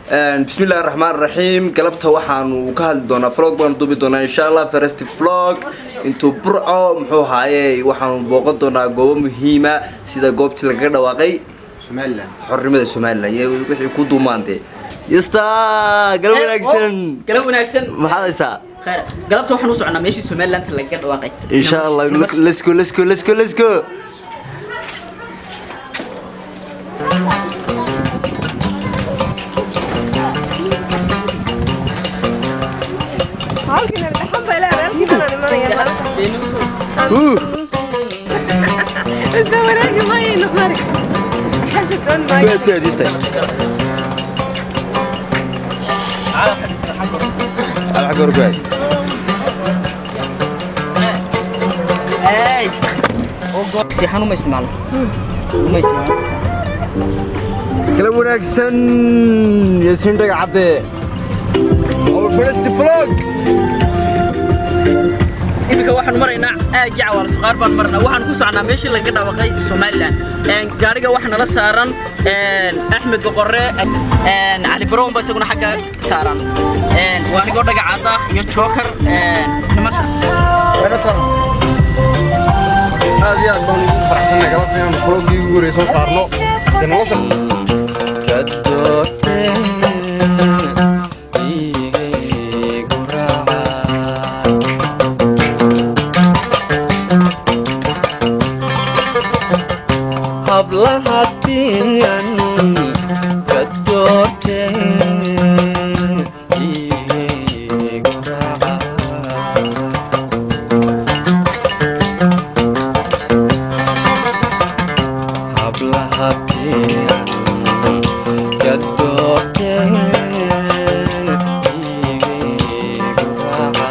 Bismillahi raxmaan raxiim. Galabta waxaanu ka hadli doonaa vlog baanu duubi doonaa, insha Allah. First vlog intuu Burco muxuu ahaaye, waxaanu booqan doonaa goobo muhiima, sida goobtii lagaga dhawaaqay Somaliland, xornimada Somaliland iyo wixii ku duumaantee. Yasta, galab wanaagsan. Galab wanaagsan. Maxaad haysaa? Khayr. Galabta waxaan u soconaa meeshii Somaliland lagaga dhawaaqay. Insha Allah. Let's go, let's go, let's go, let's go. Halkan dhaxan bay leedahay, halkan aan imanaya maalinta. Inta wareegi mayno marka. Xasad on maayo. Ku aad istay. Ala xagga hore ku aad. Hey. Seexan uma isticmaalo. Uma isticmaalo. Galab wanaagsan, Yaasiin Dhaga Cadde. Our first vlog. Iminka waxaanu maraynaa aagii Cawaala Suqaar baan marnaa. Waxaan ku socnaa meeshii lagaga dhawaaqay Somaliland. Gaadhiga waxaa nala saaran Axmed Boqorre, Cali Baroon ba isaguna xagga saaran. Waa anigoo Dhagacadda iyo Joker nimanka. Aad iyo aad baan ugu faraxsannahay galabta inaanu vlog-gii ugu horreeyay soo saarno. Dee nolosha Ka doortee iigu raaca. Hablahadiyan ka doortee iigu raaca. Hablahadiyan ka doortee iigu raaca.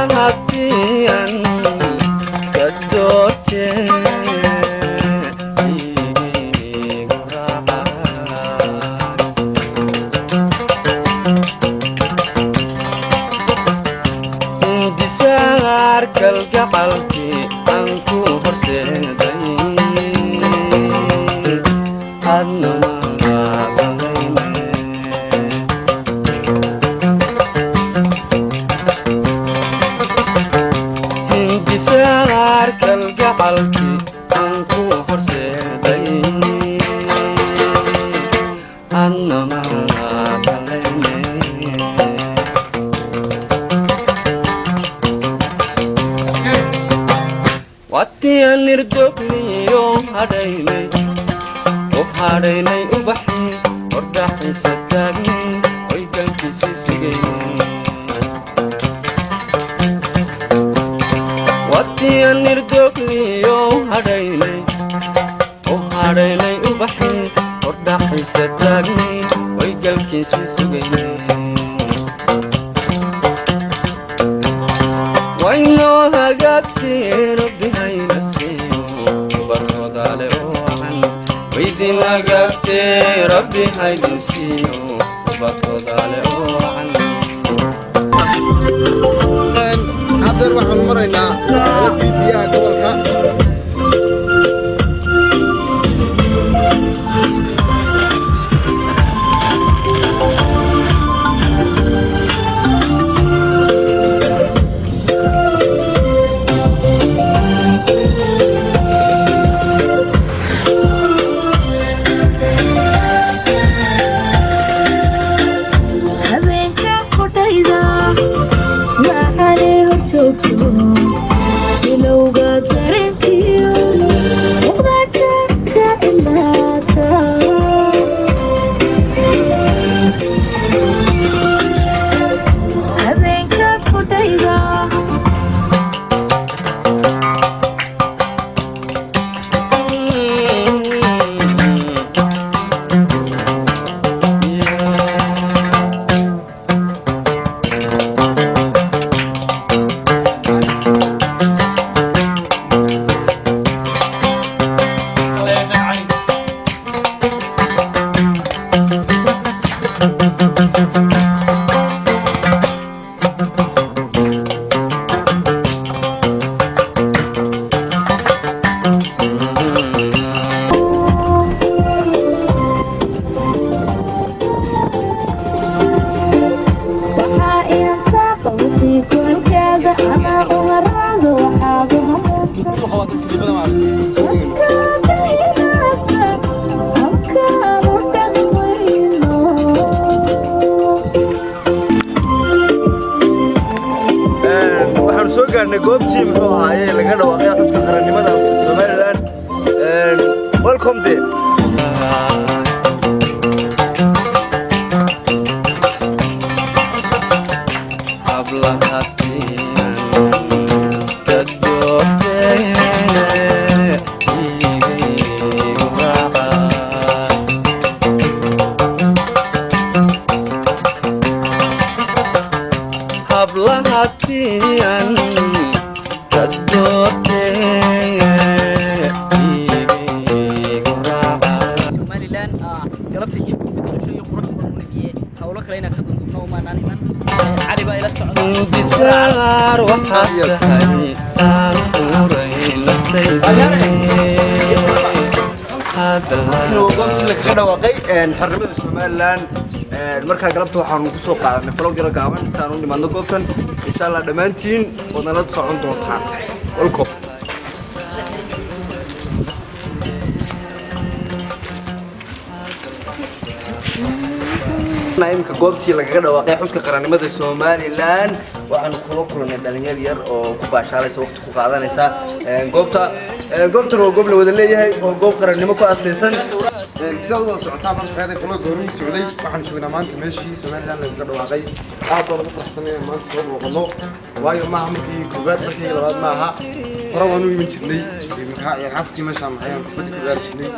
Hablahadiyan ka doortee iigu raaca. Indisaar kalgacalkii aan ku horseeday adna maadalayne. Hindisaar kalgacalkii aan ku horseeday adna maadalayne. Watiyan irdogliyo hadhaynay u hadhaynay ubaxii hordhaxiisa taagnay hoygalkiisii sugaynay. Watiyan irdogliyo hadhaynay u hadhaynay ubaxii hordhaxiisa taagnay hoygalkiisii sugaynay. Waynoo hagaagteen rabbihayna siiyo ubarkoodale oocan. Waydin hagaagtee rabbi haydin siiyo ubarkoodale oocan. Haddeer waxaanu maraynaa wakaaladii biyaha gobolka. Habeenkaad qodhayda waxaanay hor joogto. Waa dadka dibadda maaragtay soo dhigayno. Waxaanu soo gaarnay goobtii, muxuu ahaaye, laga dhawaaqay xuska qarannimada Somaliland. Welcome there. Hablahatiyan dad doortee igaygu raaca. Hablahatiyan dad doortee igaygu raaca. Somaliland galabta jawi bedelasho iyo qurux badan u nimiye, hawlo kale inaan ka dundubno umaanaan iman. Cali baa ila socda. Indisaar waxaad tahay aan quuray naftayda. Halkan waa goobtii lagaga dhawaaqay xornimada Somaliland. Markaa galabta waxaanu ku soo qaadanay vlog yaro gaaban si aan u nimaadno goobtan. Insha Allah dhammaantiin waad nala socon doontaan. Welcome. Imika goobtii lagaga dhawaaqay xuska qarannimada Somaliland waxaanu kula kulannay dhalinyar yar oo ku baashaalaysa, waqti ku qaadanaysa goobta. Goobtan waa goob la wada leeyahay oo goob qarannimo ku astaysan. Sidaad u wada socotaa marka xeeday vlog hore u socday, waxaan joognaa maanta meeshii Somaliland lagaga dhawaaqay. Aad baan ugu faraxsanay inaan maanta soo booqanno, waayo maaha markii koowaad, markii labaad maaha, hore waan u iman jirnay. Markaa ciyaar xaafadkii meeshaan maxayaan kubadda ku ciyaari jirnay.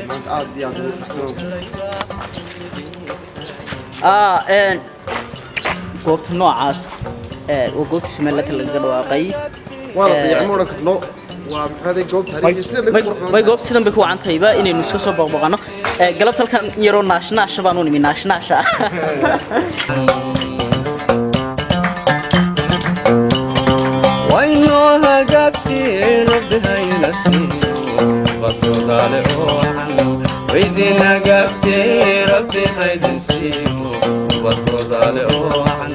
Maanta aad iyo aad ugu faraxsanahay. Goobta noocaas waa goobta Somaliland lagaga dhawaaqay. Waa la dayacmo odhan karno, waa maxaaday goob taariikhi sida bay ku qurux Way badan. Goobta sidan bay ku wacan tahayba inaynu iska soo booqbooqano. Galabta halkan yaroo naashnaasha baan u nimi, naashnaasha. Waynoo hagaagtee Rabbi hayna siiyo ubadkoodale oo wacan. Waydin hagaagtee, Rabbi haydin siiyo ubadkoodale oo wacan.